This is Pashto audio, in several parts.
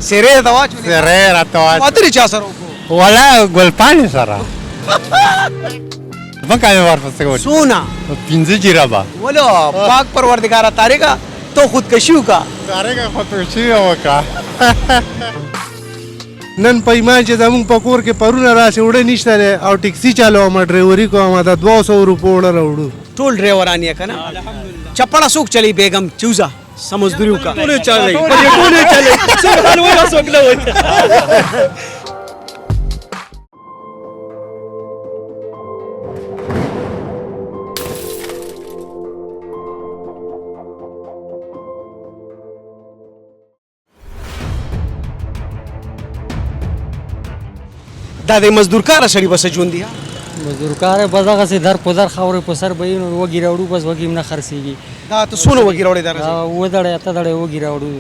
سیرې ته واچولې؟ سیرې راته واچولې. واده دې چا سره وکړو؟ ولا ګلپاڼې سره. ځمکه مې ورپسې وکړه. څونه؟ 5 جریبه. ولو پاک پروردګاره طارقه ته خودکشي وکړه. طارقه خودکشي وکړه. نن په ایمان چې زمونږ په کور کې پرونه راسې اوړه نشته دی او ټیکسي چلوم، ډریوري کوم، د 200 روپو اوړه راوړو. ټول ډریوران یې که نه؟ چپړه څوک چلوي بیګم؟ چې وځه څه مزدوري وکړه. ټولې چلوي، په دې ټولې چلوي، څوک حال وایي څوک نه وایي. دا د مزدورکاره سړي به څه ژوند دي؟ مزدورکاره بس دغسې در په در خاورې په سر به یې نو وږي راوړو، بس وږي هم نه خرڅېږي. دا ته څونه وږي راوړې؟ دا دا 7 دړې 8 دړې وږي راوړو،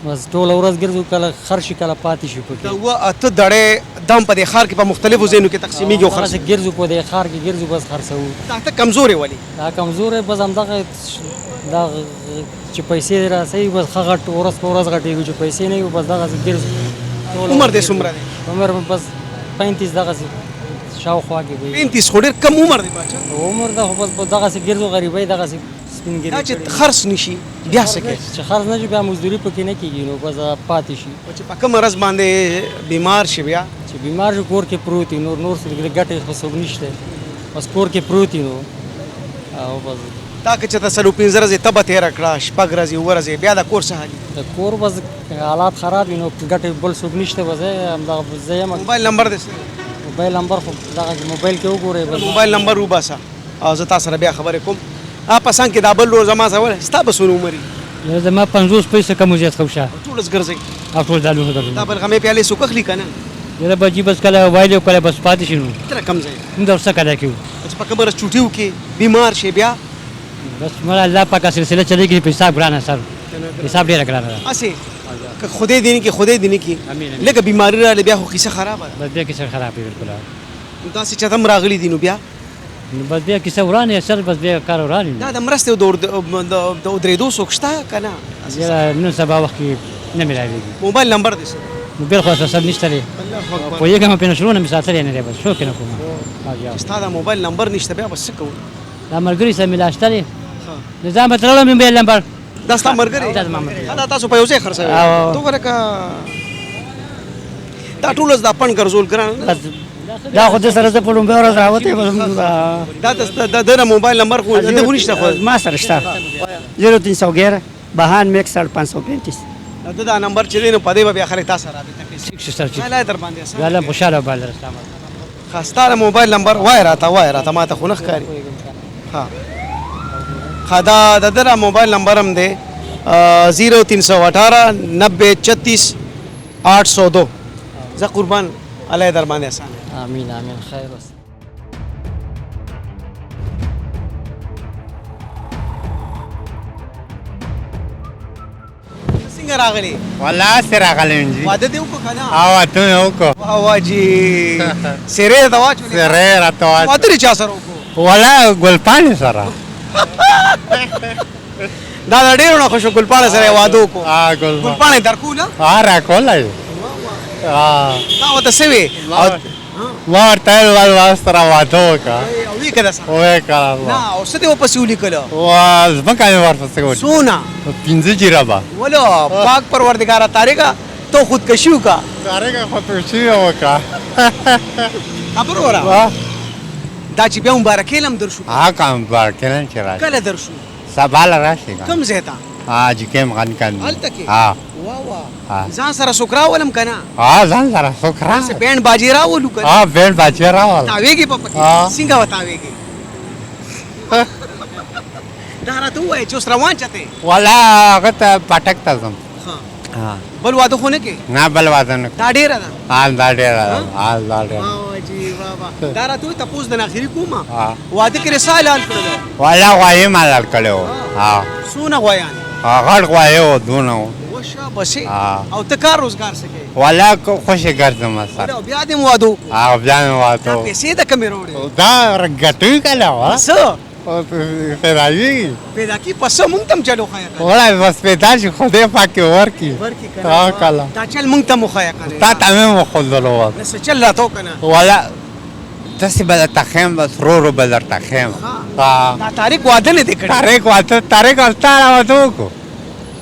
بس ټوله ورځ ګرځو، کله خرڅ شي کله پاتې شي پکې. دا 7 8 دړې دم په دې ښار کې په مختلفو ځایونو کې تقسیمېږي او خرڅ دغسې ګرځو په دې ښار کې ګرځو، بس خرڅوو. دا ته کمزورې ولې؟ دا کمزورې بس همدغه دا چې پیسې راسي بس ښه غټ ورځ په ورځ غټېږو، چې پیسې نه وي بس دغسې ګرځو. عمر دې څومره دی؟ عمر مې بس 35 دغسې شاوخوا کې به وي. 35 خو ډېر کم عمر دی باچا. عمر دا خو بس دغسې ګرځو، غریبۍ دغسې سپین ږیري دا چې کړي. خرڅ نه شي بیا څه کوې؟ چې خرڅ نه شي بیا مزدوري پکې نه کېږي، نو بس پاتې شي. او چې په کومه ورځ باندې بیمار شي بیا؟ چې بیمار شي کور کې پروت وي، نور نور څه ګټې خو څوک نشته، بس کور کې پروت وي نو. او بس تا که چېرته 4-5 ورځې تبه تېره کړه، 6 ورځې 7 ورځې، بیا د کور څه حال وي؟ د کور بس حالات خراب وي، نو ګټې بل څوک نشته، بس همدغه زه یم. موبایل نمبر دې څه دی؟ موبایل نمبر خو دغه موبایل کې وګورئ بس. موبایل نمبر وباسه او زه تا سره بیا خبرې کوم. په څنګ کې دا بل ورور زما سره وایي، ستا به څونه عمر وي؟ یاره زما 50 پیسې کم زیات خو شه. ټول اوس ګرځئ؟ او ټول دا لوښه ګرځم. دا بلغمې پیالې څوک اخلي که نه؟ یاره بچي بس کله وایلې او کله بس پاتې شي نو. تر کوم ځای؟ موږ د ورسه کله کې وو. چې په کومه ورځ چوټي وکړې بیمار شې بیا؟ بس مړه الله پاکه سلسله چلېږي، په حساب ګرانه سر، حساب ډېره ګرانه ده. هسې که خدای دې نه کړي، خدای دې نه کړي، لږه بیماري راغلې بیا خو کیسه خرابه ده. بس بیا کیسه خرابه وي بالکل. نو داسې چاته هم راغلي دي نو بیا؟ نو بس بیا کیسه ورانه یې سر، بس بیا کار وران وي. دا د مرستې او د ودرېدو څوک شته که نه؟ یاره نن سبا وخت کې نه ملاوېږي. موبایل نمبر دې څه دی؟ نو بل خو سر نشته دی. پوهېږم پرې نو شروع نه مې ساتلی نه دی، بس شوق یې نه کوم. چې ستا دا موبایل نمبر نشته بیا به څه کوو؟ دا ملګري سره مې لا شته دی، نو ځان به ترړم موبایل نمبر. دا ستا ملګری؟ دا زما ملګری. دا تاسو په یو ځای خرڅوئ؟ او. ته وګوره که دا ټول ورځ دا پنډ ګرځول ګرانه نه ده؟ دا خو د سره زه په لومړۍ ورځ راوتی یم. دا د ده موبایل نمبر خو د ده خو نشته خو. ما سره شته 0311 92 61 535. د ده دا نمبر چې دی نو په دې به بیا خلک تا سره رابطه کوي. ټیک شو سر، ټیک. الله در باندې اسان الله کړي. خوشحاله وباله السلام علیکم. ښه، ستا د موبایل نمبر وایه راته، وایه راته، ما ته خو نه ښکاري. ښه ښه، دا د ده موبایل نمبر هم دی 0318 90 36 802. زه قربان، الله یې در باندې اسان کړي. آمین آمین، خیر اوسه. څنګه راغلی؟ والله هسې راغلی یم جي. واده دې وکړو که نه؟ او واده مې وکړو. واه واه جي، سیرې راته واچولې؟ سیرې راته واچولې. واده دې چا سره وکړو؟ والله ګلپاڼې سره. دا د ډېرو نه خوشو ګلپاڼې سره یې واده وکړو. ګلپاڼې درکوله؟ ها، راکوله یې. تا ورته څه وې؟ ما ورته ویل والله سره واده وکړه. او ویې کړه سره؟ ویې کړه. نه، او څه دې ورپسې ولیکله؟ ځمکه مې ورپسې ولیکله. څونه؟ 5 جریبه. ولو پاک پروردګاره طارقه ته خودکشي وکړه. طارقه خودکشي وکړه. خبر وره دا چې بیا مبارکۍ لم درشو؟ ها، که مبارکۍ لم چې راشي. کله درشو؟ سبا له راشي. کوم ځای ته؟ حاجي کیم غن کندي. هلته کې؟ ها. واه واه. ځان سره څوک راولم که نه؟ ها، ځان سره څوک راولم. داسې بینډ باجې راولو که نه؟ ها، بینډ باجې راولم. تاوېږي به پکې؟ څنګه به تاوېږي؟ دا راته ووایه چې اوس روان چاته یې؟ والله هغه ته پټک ته ځم. بل واده خو نه کې؟ نه، بل واده نه کوم. دا ډېره ده؟ ها، دا ډېره ده. ها، دا ډېره. واه واه جي، واه واه. دا راته ووایه، تپوس د ناخري کوم. واده کې دې څه حلال کړلو؟ والله غوایي مې حلال کړی و. څونه غوایان؟ غټ غوایي و، دونه و. وشه بسې. او ته کار روزګار څه کوې؟ والله خوشې ګرځم سر. ولو بیا دې هم واده وکړو؟ ها، بیا مې واده دا وکړو. پیسې د کومې راوړې؟ دا ګټوي که نه وه؟ څه؟ پیدا کېږي. پیدا کی پس مونږ تم چلو خیا کنه. ولا بس پیدا شي، خدای پاک یې ورکړي. ورکړي کنه. ها کله دا چل مونږ ته وښیه کنه. تا ته مې وښودلو. نه څه چل راته وکنه. ولا داسې به درته ښیم، بس ورو ورو به درته ښیم. دا طارق واده نه دی کړی. طارق واده، طارق تا واده وکړو.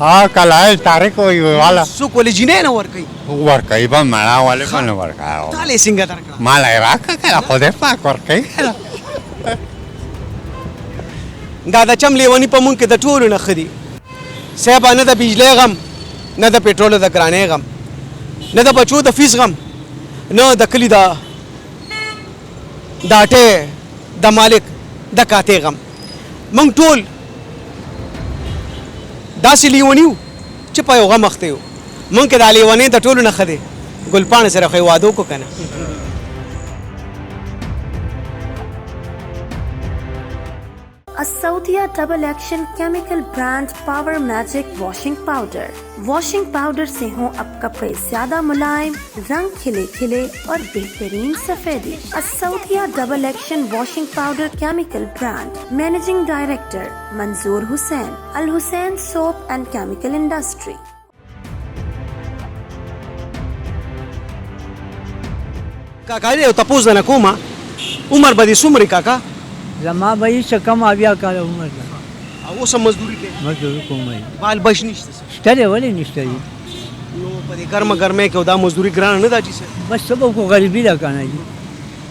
ها کله طارق وایي والا څوک ولې جینۍ نه ورکوي؟ ورکوي به مړه، ولې به نه ورکوي؟ تا له یې څنګه درکړه؟ ما له یې راکړه که نه، خدای پاک ورکوي که نه. دا د چم لیوني په مونږ کې د ټولو نه ښه دي صاحبه. نه د بجلۍ غم، نه د پټرولو د ګرانۍ غم، نه د بچو د فیس غم، نه د کلي د اټې د مالک د کاتې غم. مونږ ټول داسې لیوني یو چې په یو غم اخته یو. مونږ کې دا لیونی د ټولو نه ښه دی. ګلپاڼې سره خو یې واده وکړو که نه. Asautia Double Action Chemical Brand Power Magic Washing Powder. Washing powder से हो अब कपड़े ज्यादा मुलायम, रंग खिले खिले और बेहतरीन सफेदी. Asautia Double Action Washing Powder Chemical Brand. Managing Director Manzoor Hussain, Al Hussain Soap and Chemical Industry. کاکا یو تپوس درنه کومه، عمر به دې څومره کاکا؟ زما به یې څه کم 70 کاله عمر ده. او اوس هم مزدوري کوې؟ مزدوري کوم. بال بچ نشته؟ شته دی، ولې نشته دی. نو په دې ګرمه ګرمۍ کې دا مزدوري ګرانه نه ده چې صاحب؟ بس څه به وکړو، غریبي ده که نه جي.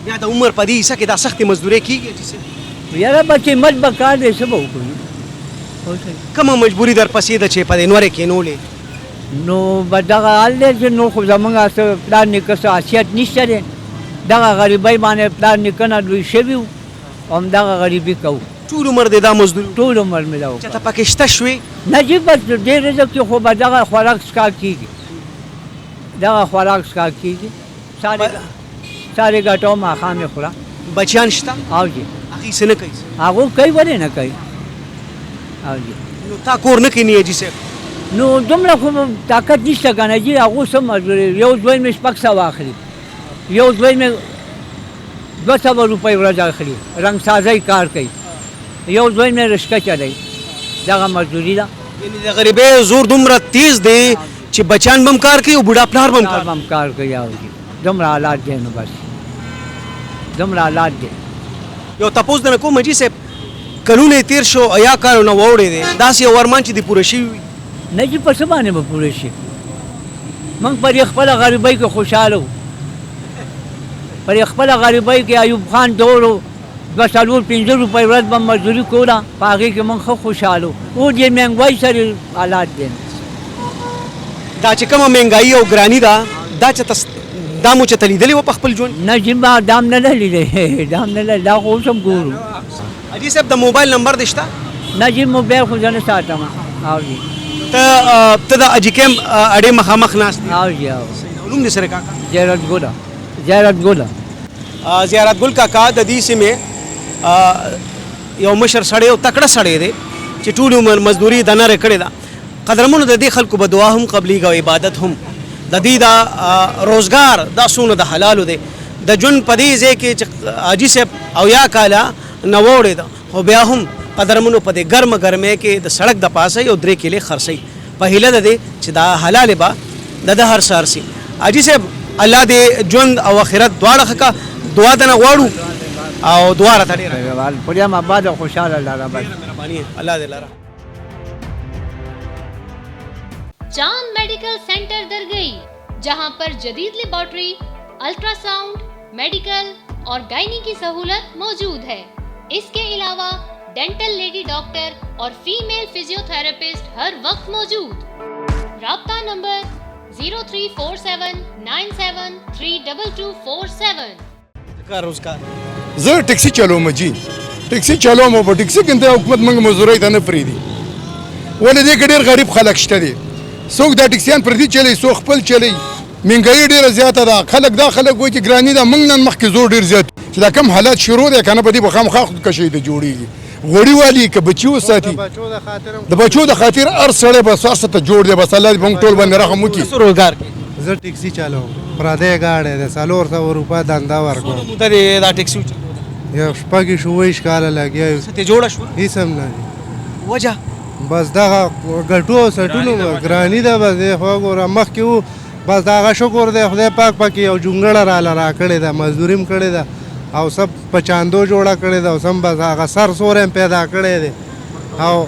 بیا د عمر په دې حصه کې دا سختې مزدورۍ کېږي چې صاحب؟ یاره بس همت به کار دی، څه به وکړو. کومه مجبوري درپسې ده چې په دې نورې کښېنولې؟ نو به دغه حال دی چې نور خو زموږ څه پلار نیکه څه حیثیت نشته دی. دغه غریبۍ باندې پلار نیکه نه لوی شوي وو، همدغه غریبي کوو. ټول عمر دې دا مزدوري؟ ټول عمر مې دا وکړه. چېرته پکې شته شوې؟ نه جي، بس ډېر رزق کې خو به دغه خوراک څښاک کېږي، دغه خوراک څښاک کېږي. سارې ګټو ماښام یې خوره. بچیان شته؟ او جي. هغوی څه نه کوي؟ هغو کوي، ولې نه کوي. او جي. نو تا کور نه کښېني حاجي صاحب؟ نو دومره خو طاقت نشته که نه جي. هغو څه مزدوري، یو زوی مې 600 اخلي، یو زوی مې 200 روپۍ ورځ اخلي، رنګسازۍ کار کوي، یو زوی مې رشکه چلوي. دغه مزدوري ده. یعنې د غریبۍ زور دومره تیز دی چې بچیان به هم کار کوي او بوډا پلار به هم کار کوي. او جي دومره حالات دی. نو بس دومره حالات دی. یو تپوس درنه کوم حاجي صاحب، کلونه یې تېر شو، یا کالونه واوړې دی، داسې یو ارمان چې دې پوره شوي وي؟ نه جي، په څه باندې به پوره شي؟ موږ په دې خپله غریبۍ کې خوشحاله وو. په دې خپله غریبۍ کې ایوب خان دور و، 2 4 5 روپۍ ورځ به مزدوري کوله، په هغې کې موږ ښه خوشحاله وو. اوس دې مهنګوایي سره حالات دی. دا چې کومه مهنګایي او ګراني ده، دا چې دا مو چېرته لیدلې وه په خپل ژوند؟ نه جي، ما دا هم نه ده لیدلې، دا هم نه ده، دا خو اوس هم ګورو. حاجي صاحب د موبایل نمبر دې شته؟ نه جي، موبایل خو زه نه ساتم. او جي. ته د حاجي کیم اډې مخامخ ناست یې؟ او جي، او. نوم دې سره کاکا؟ زیارت ګل. زیارت ګل. زیارت ګل کاکا د دې سیمې یو مشر سړی او تکړه سړی دی چې ټول عمر مزدوري د نره کړې ده. قدرمنو د دې خلکو به دعا هم قبلېږي او عبادت هم. د دې دا روزګار دا څونه د حلالو دی. د ژوند په دې ځای کې چې حاجي صاحب 70 کاله نه واوړېده، خو بیا هم قدرمنو په دې ګرمه ګرمۍ کې د سړک د پاسه یو 3 کیلې خرڅوي، په هیله ده دی چې دا حلالې به د ده هر څه ارسي. حاجي صاحب الله دې ژوند او آخرت دواړه ښه کړه. دعا درنه غواړو او دعا راته ډېره خدای مو اباد او خوشحاله لره. بس ډېره مهرباني، الله دې لره. चांद मेडिकल सेंटर दरगई, जहां पर जदीद laboratory, ultrasound, medical और गायनी की सहूलत मौजूद है। इसके अलावा dental lady doctor और फीमेल फिजियोथेरेपिस्ट हर वक्त मौजूद। राब्ता नंबर 0347 97 32247। کار روزګار؟ زه ټکسي چلوم جی، ټکسي چلوم. په ټکسي کې د حکومت موږ مزدورۍ ته نه پرېږدي. ولې دې کې ډېر غریب خلک شته دي، څوک دا ټکسیان پردي چلوي، څوک خپل چلوي. مهنګایي ډېره زیاته ده. خلک دا خلک وایي چې ګراني ده، موږ نن مخکې زور ډېر زیات چې دا کم حالات شروع دی که نه، په دې به خامخا خودکشۍ ته جوړېږي. غوړي والي که بچي وساتي، د بچو د خاطر هر سړی بس هر څه ته جوړ دی. بس الله دې په موږ ټول باندې رحم وکړي. څه روزګار کوې؟ زه ټکسي چلوم، پردی ګاډی دی، 400 روپۍ دنده ورکوم. څومره موده دې دا ټکسي وچلوله؟ یو شپږ شویش کاله لګیا یو. څه ته جوړه شوه؟ هیڅ هم نه. وجه؟ بس دغه ګټو او سټونو ګراني ده. بس دی خو ګوره مخکې وو، بس د هغه شکر دی خدای پاک پکې یو جونګړه راله راکړې ده، مزدوري هم کړې ده او سب په چاندو جوړه کړې ده، او سم بس هغه سر سوری هم پیدا کړی دی. او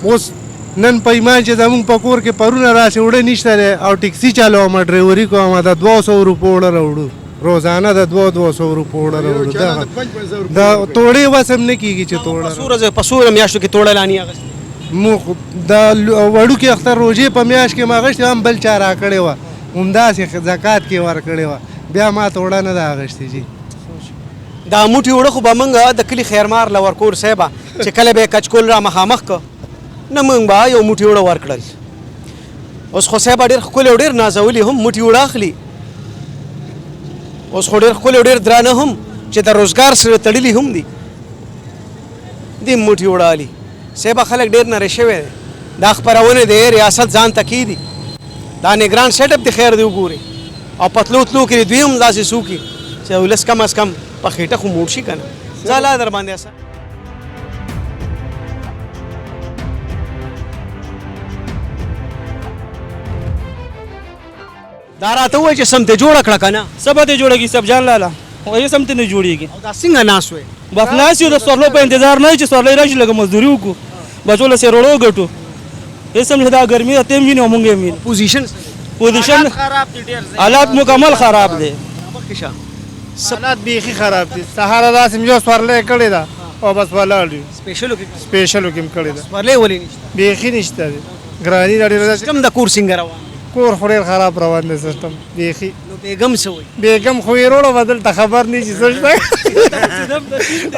اوس نن په ایمان چې زمونږ په کور کې پرونه راسې اوړه نشته دی او ټیکسي چلوم، ډریوري کوم، د 200 روپو اوړه راوړو روزانه، د 200 روپو اوړه راوړو. د توړې وس هم نه کېږي چې توړه. په څو میاشتو کې توړه لا نه اخیستې؟ مو د وړوکي اختر روژې په میاشت کې ما اخیستې، هم بل چا راکړې وه، همداسې زکات کې ورکړې وه، بیا ما توړه نه ده اخیستې جي. دا موټي اوړه خو به موږ د کلي خیرمار له ورکور صاحبه چې کله به یې کچکول را مخامخ کړ نه موږ به یو موټي اوړه ورکړل. اوس خو صاحبه ډېر ښکلی او ډېر نازولي هم موټي اوړه اخلي. اوس خو ډېر ښکلی او ډېر درانه هم چې د روزګار سره تړلي هم دي، دې موټي اوړه اخلي. صاحبه خلک ډېر نری شوی دی. دا خپرونې دی ریاست ځان ته کېدي، دا نګران سیټ اپ دی خیر دی وګوري، او په تلو تلو کې دوی هم داسې څوک چې ولس کم از کم په خېټه خو موړ شي که نه. ځه الله در باندې اسان. دا راته ووایه چې سم ته جوړه کړه که نه؟ څه به دې جوړه کړي صاحب جان لالا، وایي سم ته نه جوړېږي. او دا څنګه ناست وې؟ بس ناست یو د سورلو په انتظار نه چې سورلۍ راشي لږه مزدوري وکړو، بچو له سیروړو ګټو. هېڅ هم نشته، دا ګرمي ده، ته هم وینې او موږ هم وینو. پوزیشن پوزیشن حالات مکمل خراب دی. حالات بیخي خراب دي. سهار داسې یو سورلۍ کړې ده او بس ولاړ یو. سپیشلو کې سپیشلو کې هم کړې ده. سورلۍ ولې نشته؟ بیخي نشته دی، ګراني ده ډېره. سیستم د کور څنګه روان دی؟ کور خو ډېر خراب روان دی سیستم بیخي. نو بیګم څه وایي؟ بیګم خو یې وروړه به دلته خبر نه چې څه شته.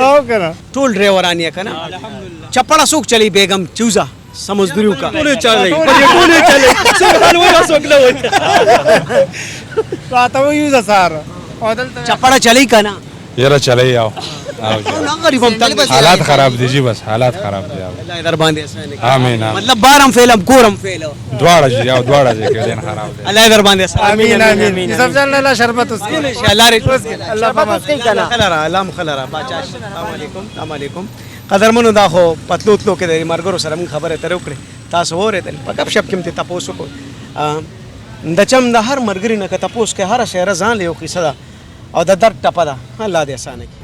او که نه ټول ډرایوران یې که نه؟ چپړه څوک چلوي؟ بیګم چوزه څه مزدوري وکړه. ټولې چلوي، په دې ټولې چلوي، څوک حال وایي او څوک نه وایي. راته وایي ځه سهار چپړه چلوي که نه؟ یاره چلوي. او حالات خراب دي جی، بس حالات خراب دي. الله در باندې اسانه کړي. آمین. مطلب بار هم فعل هم کور هم فعل، دواړه جی، او دواړه جی کې دین خراب دي. الله در باندې اسانه. آمین آمین. یوسف جان لالا شربت وڅښئ. ان شاء الله الله پاک خلرا الله مخلرا باچا. السلام علیکم. السلام علیکم. قدرمنو دا خو پتلو تلو کې د مرګرو سره موږ خبرې اترې وکړې، تاسو واورېدل، په ګپ شپ کې مې تپوس وکړ. د چم د هر مرګري نه که تپوس کوې هره شعره ځان له یو قصه ده او د درد ټپه ده. الله دې اسانه کړي.